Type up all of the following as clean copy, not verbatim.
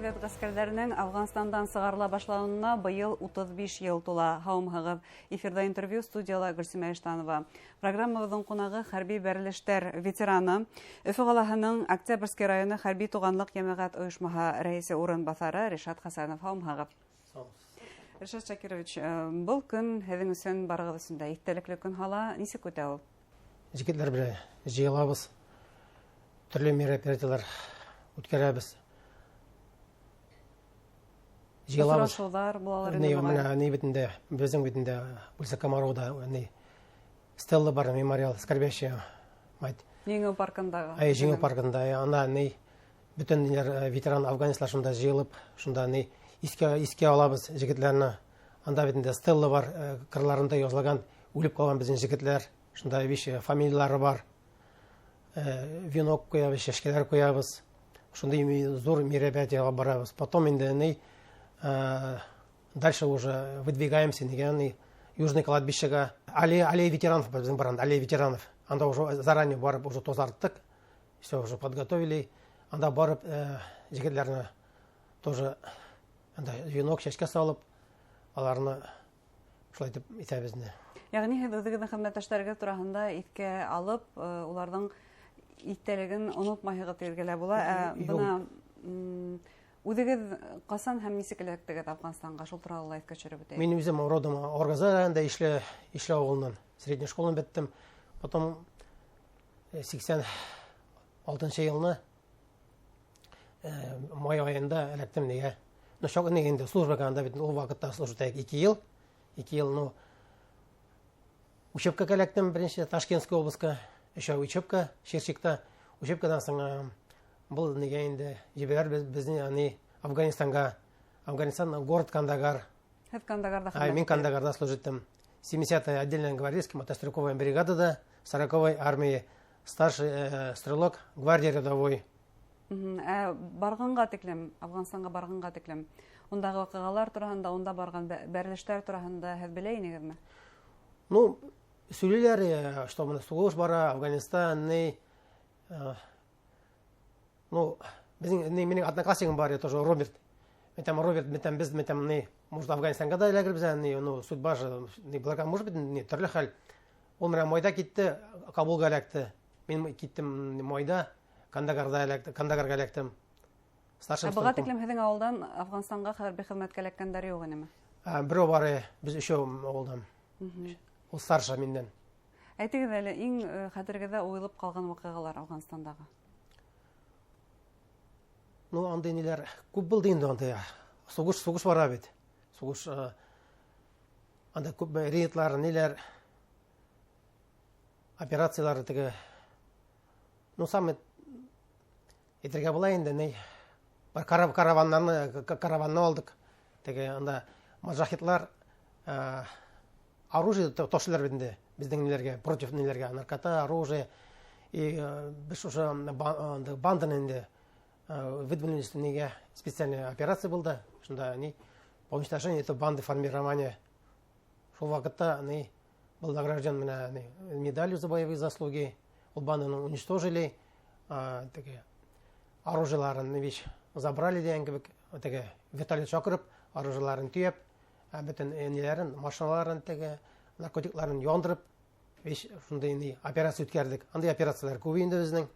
Совет ғәскәрҙәренең Афғанстандан сығарыла башлауына быйыл 35 йыл тула. Һаумыһығыҙ! Эфирҙа «Интервью», студияла Гөлсимә Иштанова. Программабыҙҙың ҡунағы — хәрби бәрелештәр ветераны, Өфө ҡалаһының Октябрьский районы хәрби туғанлыҡ йәмәғәт ойошмаһы рәйесе урынбаҫары Ришат Хәсәнов. Һаумыһығыҙ, Ришат Шакирович! Был көн һеҙҙең өсөн, барығыҙ өсөн дә иҫтәлекле көн һала. Нисек үтә ул? Егетләр белән йыйылабыҙ, төрлө мероприятиялар үткәрәбеҙ. Йыйылабыҙ. Осрашыуҙар булалыр Ни, инде, буғай. Менә ни бит инде, беҙҙең бит инде улица Комаровда ни стелла бар, мемориал «Скорбящая мать». Еңеү паркындағы. Әй, Еңеү паркында, анда ни бөтөн ниләр, ветеран афганецлар шунда йыйылып, шунда ни иҫкә алабыҙ егетләрне. Анда бит инде стелла бар, ҡырларында яҙылған үлеп ҡалған беҙҙең егетләр, шунда биш фамилиялары бар. Венок ҡуябыҙ, сәскәләр ҡуябыҙ. Шундай ҙур мероприятие алып барабыҙ. Потом инде ни дальше уже выдвигаемся нигә ни Южный кладбищеға. Аллея ветеранов бар беҙҙең бар анда, аллея ветеранов. Анда уже заранее барып уже таҙарттыҡ, все уже подготовили. Анда барып егетләрне тоже анда венок, сәскә салып, аларны шулай итеп итәбеҙ инде. Йәғни һеҙ үҙегеҙҙең хеҙмәттәштәрегеҙ тураһында иҫкә алып, уларҙың иҫтәлеген онотмайһығыҙ тиергә лә була. Ә Юҡ. бына үҙегеҙ ҡасан һәм нисек эләктегеҙ Афғанстанға, шул турала ла иҫкә төшөрөп үтәйек. Мин үҙем родом Оргазы районында, Ишле ауылынан. Средняя школаны бөттөм. Потом 86-нсы йылны май айында эләктем нигә. Ну, шок ни инде служба анда бит ул ваҡытта служба 2 йыл. 2 йыл, ну, учебка эләктем беренсе Ташкентский областька. Еще учебка Чирчикта. Учебкадан һуң был нигә инде ебәрәләр беҙҙе ани Афганистанға. Афганистан, город Кандагар. Һеҙ Кандагарҙа А, мин хеҙмәт Кандагарда служить там. 70-я отдельная гвардейская мотострелковая бригада, 40-й армии, старший стрелок, гвардии рядовой. Ә барғанға тиклем, Афғанстанға барғанға тиклем, ундағы ваҡиғалар тураһында, унда барған бәрелештәр тураһында һеҙ белә инегеҙме? Ну, һөйләйҙәр, что бына һуғыш бара, Афганистан, ни, ну, беҙҙең, ни, минең одноклассникым бар, тоже Роберт. Мин там, Роберт, мин там, беҙ, мин там, ни, может, Афганистанға да эләгербеҙ, ни, ну, судьба же, ни, быларға, может быть, ни, төрлө хәл. Ул менән майҙа китте, Кабулға эләкте. Мин киттем майҙа, Кандагарҙа эләкте, Кандагарға эләктем. Старшим Ә быға стрелком. тиклем һеҙҙең ауылдан Афғанстанға хәрби хеҙмәткә эләккәндәр юҡ инеме? А, берәү бар, беҙ өсәү ауылдан. Ул старше миндән. Әйтегеҙ әле, иң хәтерегеҙҙә уйылып ҡалған ваҡиғалар Афғанстандағы? Ну, андай ниләр күп булды инде анда. Һуғыш бара бит. Һуғыш, анда күп рейдлар, ниләр, операциялар теге. Ну, самый әйтергә була инде, ни, бар караваннарны, караванны алдыҡ. Теге анда моджахедлар оружие ташыйлар бит инде беҙҙең ниләргә, против ниләргә, наркота, оружие. И беҙ уже анда банданы инде выдвинулись нигә, специальная операция булды. Шунда ни по уничтожению этой банды формирования. Шул ваҡытта ни был награжден менә ни медалью «За боевые заслуги». Ул банданы уничтожили, теге оружиеларын вещь забрали дигән кебек, теге вертолет саҡырып, оружиеларын төйәп, бөтөн ниләрен, машиналарын, теге наркотикларын яндырып, вещь шундай ни операция үткәрҙек. Андай операциялар күп инде беҙҙең.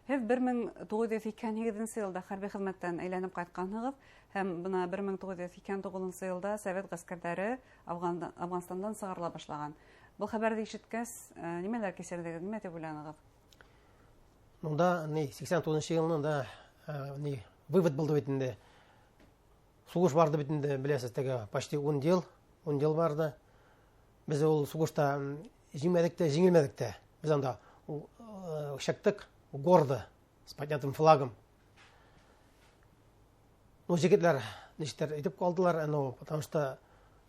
Һеҙ 1988 йылда хәрби хеҙмәттән әйләнеп ҡайтҡанһығыҙ һәм бына 1989 йылда совет ғәскәрҙәре Афғанстандан сығарыла башлаған. Был хәбәрҙе ишеткәс, нимәләр кисерҙегеҙ, нимә тип уйланығыҙ? Ну да, ни, 89 йылны да, ни, вывод булды бит инде. Һуғыш барҙы бит инде, беләһегеҙ, теге почти 10 йыл, 10 йыл барҙы. Беҙ ул һуғышта еңмәнек тә, еңелмәнек тә. Беҙ анда сыҡтыҡ гордо, с поднятым флагом. Ну, егетләр нисектер итеп ҡалдылар, ну, потому что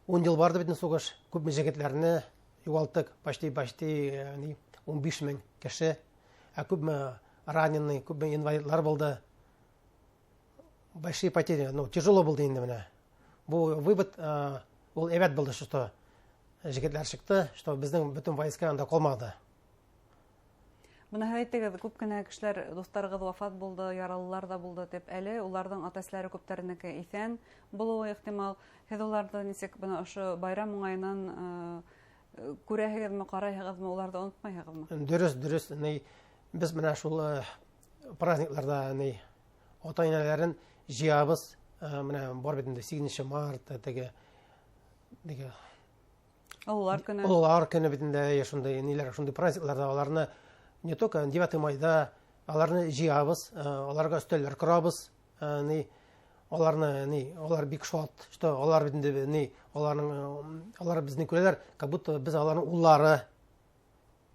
10 йыл барҙы бит инде һуғыш, күпме егетләрне юғалттыҡ, почти, ни, 15 мең кеше, ә күпме раненый, күпме инвалидлар булды. Большие потери, ну, тяжело булды инде менә. Бу вывод, ул әйбәт булды, что егетләр сыҡты, что беҙҙең бөтөн войска анда ҡалманы. Бына һеҙ әйтегеҙ, күп кенә кешеләр, дуҫтарығыҙ вафат булды, яралылар ҙа булды тип, әле уларҙың ата-әсәләре күптәренеке иҫән булыуы ихтимал. Һеҙ уларҙы нисек бына ошо байрам уңайынан күрәһегеҙме, ҡарайһығыҙмы, уларҙы онотмайһығыҙмы? Дөрөҫ, дөрөҫ. Беҙ менә шул праздникларҙа ата-инәләрен йыябыҙ. Менә бар бит инде 8 март, теге Ололар көнө. Ололар көнө бит инде, шундай ниләр, шундай праздникларҙа уларны не только 9 майҙа аларны йыябыҙ, аларға өҫтәлләр ҡорабыҙ, аларны алар бик шат, что алар бит инде аларның, алар беҙҙе күрәләр, как будто беҙ аларның уллары.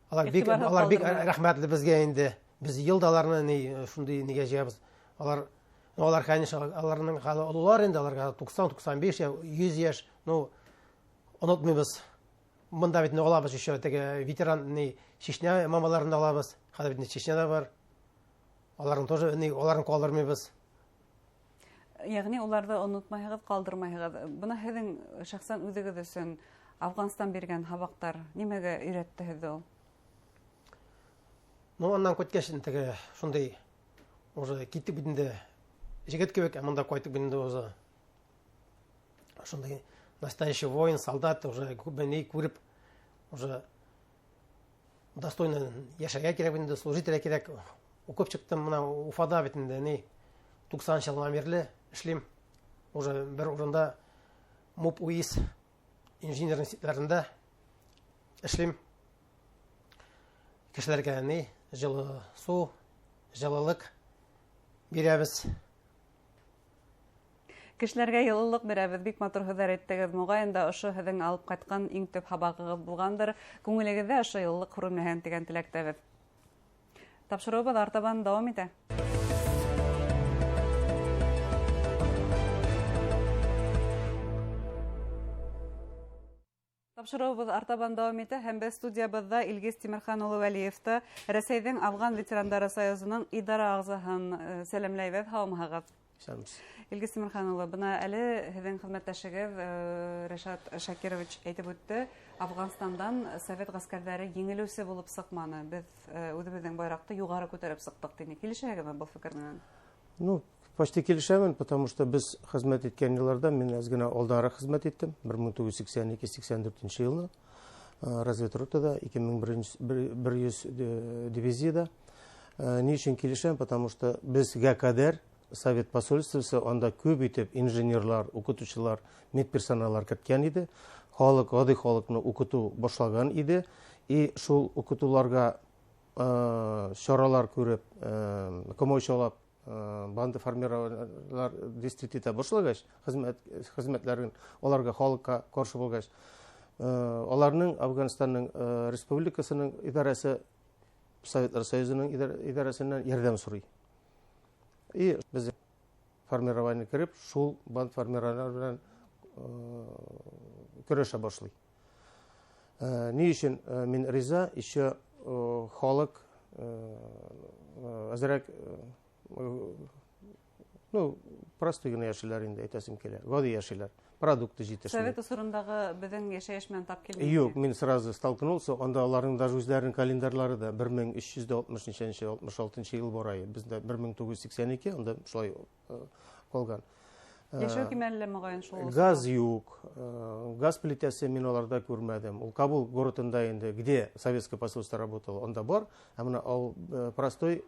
Алар бик, алар бик рәхмәтле беҙгә инде. Беҙ йыл да аларны шундай нигә йыябыҙ. Алар, алар, конечно, аларның хәле ололар инде, аларга 90, 95, 100 йәш, ну, онотмайбыҙ. Бында бит алабыҙ еще теге ветеран Чечня мамаларын да алабыҙ. Хәҙер бит Чечняда бар. Аларны тоже аларны ҡалдырмайбыҙ. Йәғни уларҙы онотмайһығыҙ, ҡалдырмайһығыҙ. Бына һеҙҙең шәхсән үҙегеҙ өсөн Афғанстан биргән һабаҡтар нимәгә өйрәтте һеҙҙе ул? Ну, аннан киткәс теге шундай уже киттек бит инде егет кебек, ә монда ҡайтып инде уже шундай настоящий воин, солдат, уже күп ни күреп, уже достойно йәшәргә кәрәк инде, служить итергә кәрәк. Уҡып сыҡтым бына Уфада бит инде, 90 йылдан бирле эшлим. Уже бер урында МУП УИС инженер институтларында эшлим. Кешеләргә җылы су, җылылык бирәбез. Кешеләргә йылылыҡ бирәбеҙ. Бик матур һүҙҙәр әйттегеҙ. Моғайын да ошо һеҙҙең алып ҡайтҡан иң төп һабағығыҙ булғандыр. Күңелегеҙҙә ошо йылылыҡ күренмәһен тигән теләктәбеҙ. Тапшырыуыбыҙ артабан дауам итә. Тапшырыуыбыҙ артабан дауам итә һәм беҙ студиябыҙҙа Илгиз Тимерхан улы Вәлиевты, Рәсәйҙең Афған ветерандары союзының идара ағзаһын сәләмләйбеҙ. Һаумыһығыҙ? Исәнмесез. Илгиз Тимерхан улы, бына әле һеҙҙең хеҙмәттәшегеҙ Рәшат Шакирович әйтеп үтте, Афғанстандан совет ғәскәрҙәре еңелеүсе булып сыҡманы. Беҙ үҙебеҙҙең байраҡты юғары күтәреп сыҡтыҡ тине. Килешәһегеҙме был фекер менән? Ну, почти килешәмен, потому что беҙ хеҙмәт иткән йылларҙа мин әҙ генә алдараҡ хеҙмәт иттем. Бер мең туғыҙ йөҙ һикһән ике, һикһән дүртенсе йылны разведротада, ике мең бер йөҙ дивизияда. Ни өсөн килешәм? Потому что беҙгә ҡәҙәр Совет посольствосы анда күп итеп инженерлар, уҡытыусылар, медперсоналлар керткән иде. Халыҡ, ғади халыҡны уҡытыу башлаған иде. И шул уҡытыуларға саралар күреп, комаусалап, банда формировалар действовать итә башлағас, хеҙмәтләрен аларға халыҡҡа ҡаршы булғас, аларның Афғанстанның республикасының идарәсе Советлар Союзының идарәсенән ярҙам һорай. И беҙ формирование кереп, шул банд формирование менән көрәшә башлай. Ни өсөн мин риза, еще халыҡ әҙерәк, ну, простой генә йәшәйләр инде, әйтәсем килә. Гади йәшәйләр. Продукты җитешми. Совет осорындағы беҙҙең йәшәйеш менән тап килмәй. Юк, мин сразу столкнулся, анда аларның даже үзләренең календарлары да бер мең өс йөз дә алтмыш ничәнче, алтмыш алтынчы ел бара иде. Бездә бер мең тугыз йөз сиксән ике, анда шулай калган. Йәшәү кимәле моғайын шул осорҙа. Газ юк, газ плитәсе мин аларда күрмәдем. Ул Кабул городында инде, где советское посольство работало, анда бар. Ә менә ал простой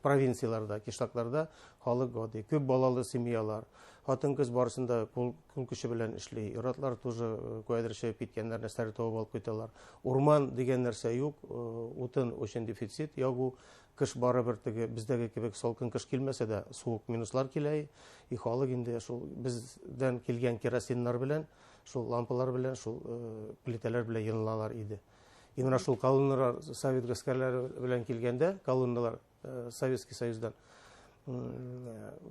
провинцияларда, кишлакларда халык гади, күп балалы семьялар. Хатын-кыз барысында кул көче белән эшли. Ир-атлар тоже куәдер чәйеп киткәннәр, нәрсәләр табып алып китәләр. Урман дигән нәрсә юк, утын өчен дефицит, ягу кыш барыбер теге бездәге кебек салкын кыш килмәсә дә, суык минуслар килә. И халык инде шул бездән килгән керосиннар белән, шул лампалар белән, шул плитәләр белән йылыналар иде. И менә шул колонналар совет гаскәрләре белән килгәндә, колонналар Советский Союздан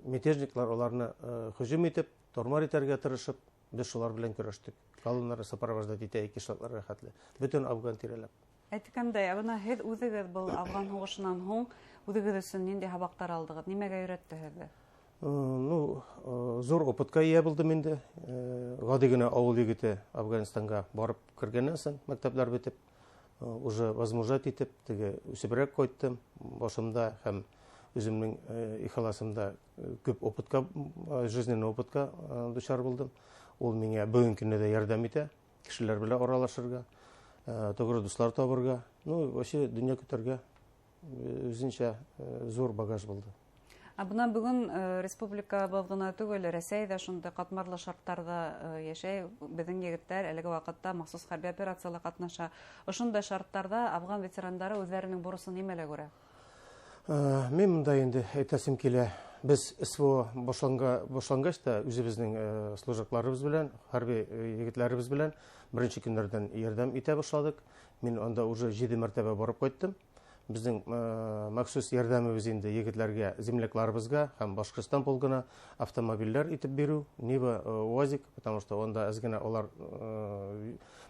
мятежниклар аларны һөжүм итеп, тормар итәргә тырышып, без шулар белән көрәштек. Колонналар сопровождать итә ике штатларга хәтле. Бөтен Афган тирәләп. Әйткәндәй, ә бына һеҙ үҙегеҙ был Афган һуғышынан һуң үҙегеҙ өсөн ниндәй һабаҡтар алдығыҙ? Нимәгә өйрәтте һеҙҙе? Зур опытка ия булдым инде. Гади генә авыл егете Афганистанга барып кергәннән соң, мәктәпләр бетеп, Уже возмужать итеп, теге үсеберәк ҡайттым. Башымда һәм үҙемдең ихласымда күп опытка, жизненный опытка дучар булдым. Ул миңә бөгөнгө көндә дә ярҙам итә, кешеләр белән аралашырға, тоғры дуҫлар табырға, ну, вообще донъя көтәргә үзенсә зур багаж булды. Ә бына бөгөн республикабыҙ ғына түгел, Рәсәй ҙә шундай ҡатмарлы шарттарҙа йәшәй. Беҙҙең егеттәр әлеге ваҡытта махсус хәрби операцияла ҡатнаша. Ошондай шарттарҙа афған ветерандары үҙҙәренең бурысын нимәлә күрә? Мин бында инде әйтәсем килә, беҙ СВО башланғас та үҙебеҙҙең служакларыбыҙ белән, хәрби егетләребеҙ белән беренсе көндәрҙән ярҙам итә башланыҡ. Мин анда уже 7 мәртәбә барып ҡайттым. Беҙҙең махсус ярҙамыбыҙ инде егетләргә, землякларыбыҙға һәм Башҡортостан полкына автомобилдәр итеп биреү, Нива, УАЗик, потому что унда әҙ генә улар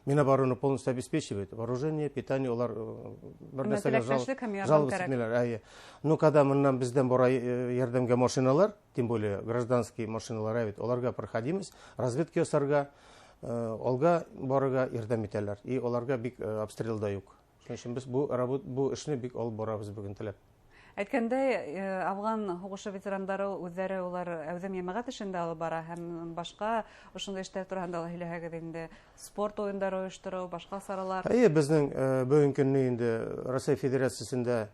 Минобороны полностью обеспечивает вооружение, питание, улар бер нәрсәгә Теләктәшлек һәм ярҙам жаловаться кәрәк. итмәйләр, әйе. Ну, когда мыннан беҙҙән бара ярҙамға машиналар, тем более гражданские машиналар, әйбит, уларға проходимость, разведка ясарға, алға барырға ярҙам итәләр. И уларға бик обстрел да юҡ. Шуның өсөн беҙ бу эшне бик алып барабыҙ бөгөн теләп. Әйткәндәй, афған һуғышы ветерандары үҙҙәре улар әүҙем йәмәғәт эшен дә алып бара һәм башҡа ошондай эштәр тураһында ла һөйләһәгеҙ инде. Спорт уйындары ойоштороу, башҡа саралар. Әйе, беҙҙең бөгөнгө көнне инде Россия Федерациясында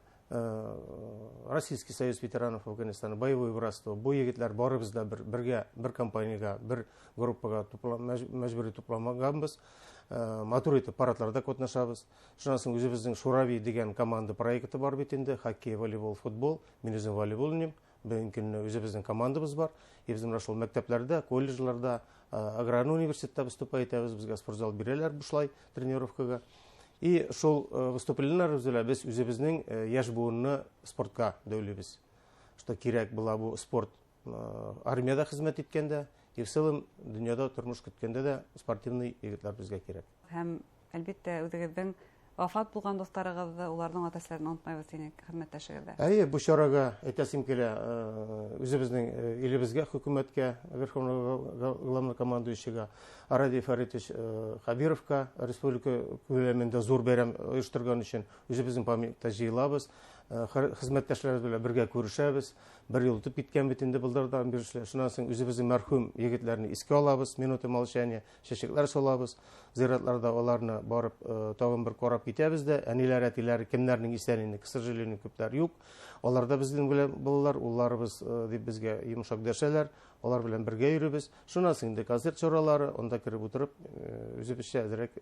Российский союз ветеранов Афганистана, боевое братство, бу егетләр барыбыз да бергә, бер компанияга, бер группага мәжбүри тупламағанбыз. Матур итеп парадларда катнашабыз. Шуннан соң үзебезнең Шурави дигән команда проекты бар бит инде, хоккей, волейбол, футбол. Мин үзем волейбол уйныйм. Бүгенге көнне үзебезнең командабыз бар. И без менә шул мәктәпләрдә, колледжларда, аграрный университетта выступать итәбез. Безгә спортзал бирәләр бушлай тренировкага. И шул выступлениеләр белән без үзебезнең яшь буынны спортка дәүлибез. Что кирәк була бу спорт армияда хезмәт иткәндә, и в целом дөньяда тормыш көткәндә дә спортивный егетләр безгә кирәк. Һәм әлбиттә үҙегеҙҙең вафат булған дуҫтарығыҙҙы, уларҙың ата-әсәләрен онотмайбыҙ тинек хеҙмәттәшегеҙҙә. Әйе, бу чарага әйтәсем килә, үзебезнең илебезгә, хөкүмәткә, Верховного главнокомандующийга Радий Фаритович Хабировка республика күләмендә зур бәйрәм оештырган өчен үзебезнең памятникта җыелабыз, хезмәттәшләребез белән бергә күрешәбез. Бер ел үтеп киткән бит инде былтырдан бирле. Шуннан соң үзебезнең мәрхүм егетләрне искә алабыз, минуты молчания, чәчәкләр салабыз. Зиратларда аларны барып тагын бер карап китәбез дә, әниләр, әтиләр кемнәрнең исән инде, к сожалению, күпләр юк. Алар да безнең белән булалар, улларыбыз дип безгә йомшак дәшәләр, алар белән бергә йөрибез. Шуннан соң инде концерт чаралары, анда кереп утырып, үзебезчә әзрәк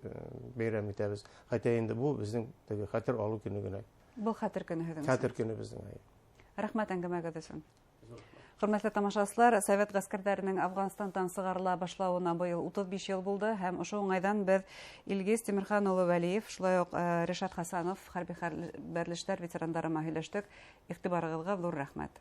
бәйрәм итәбез. Хәтта инде бу безнең теге хәтер алу көне генә. Был хәтер көне һеҙҙең өсөн. Хәтер көне безнең, әйе. Рәхмәт әңгәмәгеҙ өсөн. Хөрмәтле тамашасылар, совет ғәскәрҙәренең Афғанстандан сығарыла башлауына быйыл 35 йыл булды һәм ошо уңайҙан беҙ Илгиз Тимерхан улы Вәлиев, шулай уҡ Ришат Хасанов хәрби бәрелештәр ветерандары менән һөйләштек. Иғтибарығыҙға ҙур рәхмәт.